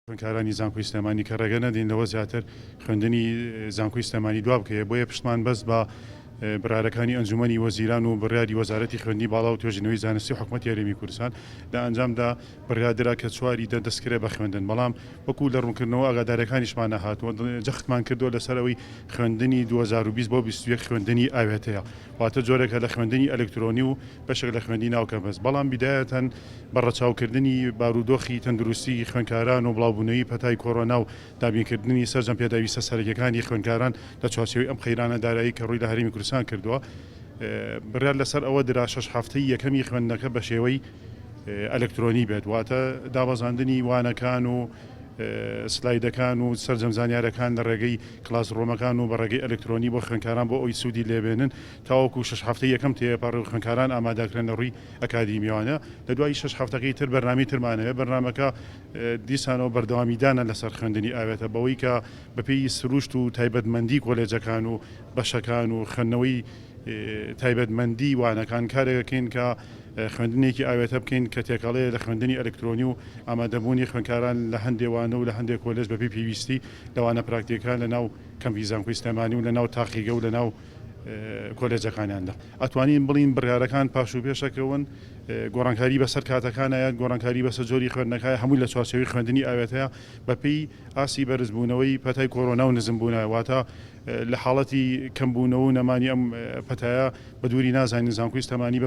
خوێندکارانی زانکۆی سلێمانی کە ڕێگە نەدەین لەوە زیاتر خوێندنی زانکۆی سلێمانی دوا بکەوێت، بۆیە پشتمان بەست بە بڕیارەکانی ئەنجومەنی وەزیران و بڕیاری وەزارەتی خوێندنی باڵا و توێژینەوەی زانستی حکومەتی هەرێمی کوردستان. لە ئەنجامدا بڕیار درا کە چواری دە دەستکرێت بە خوێندن، بەڵام وەکو لە ڕوونکردنەوە ئاگادارییەکانیشمانە هاتووە جەختمان کردووە لەسەر ئەوەی خوێندنی 2020 بۆ 21 خوێندنی ئاوێتەیە، واتە جۆرێکە لە خوێندنی ئەلکترۆنی و بەشێک لە خوێندنی ناو کەمپەس، بەڵام بیدایەتەن بە ڕەچاوکردنی بارودۆخی تەندروستی خوێندکاران و بڵاوبوونەوەی پەتای کۆرۆنا و دابینکردنی سەرجەم پێداویستە سەرەکیەکانی خوێندکاران لە چوارچێوەی ئەم قەیرانە دارایی کە ڕووی لە هەرێمی کوردستان کردووە بڕیار لەسەر ئەوە درا شەش هەفتەی یەکەمی خوێندنەکە بە شێوەی ئەلکترۆنی بێت، واتە دابەزاندنی وانەکان و سلایدەکان و سەرجەم زانیارەکان لە ڕێگەی کلاس ڕۆمەکان و بە ڕێگەی ئەلکترۆنی بۆ خوێندکاران بۆ ئەوی سوودی لێبێنن تاوەکو شەش هەفتەی یەکەم تێپەڕێ و خوێندکاران ئامادەکرێن لە ڕووی ئەکادیمییەوانە، لە دوای شەش هەفتەکەی تر بەرنامەی ترمان هەیە، بەرنامەکە دیسانەوە بەردەوامیدانە لەسەر خوێندنی ئاوێتە بەوەی کە بەپێی سروشت و تایبەتمەندی کۆلێجەکان و بەشەکان و خوێندنەوەی تایبەتمەندی وانەکان کارێک ئەکەین کە خوێندنێکی ئاوێتە بکەین کە تێکەڵەیە لە خوێندنی ئەلکترۆنی و ئامادەبوونی خوێندکاران لە هەندێ وانە و لە هەندێ کۆلێج بەپێی پێویستی لە وانە پراکتیکەکان لە ناو کەمپی زانکۆی سلێمانی و لە ناو تاقیگە و لە ناو کۆلێجەکانیاندا. ئەتوانین بڵێین بڕیارەکان پاش و پێش ئەکەون، گۆڕانکاری بەسەر کاتەکانا یان گۆڕانکاری بەسەر جۆری خوێندنەکایە هەمووی لە چوارچێوەی خوێندنی ئاوێتەیە بەپێی ئاستی بەرزبوونەوەی پەتای کۆرۆنا و نزمبوونەوە واتە لە حاڵەتی کەمبوونەوە و نەمانی ئەم پەتایە بە دووری نازانین زانکۆی سلێمانی بە.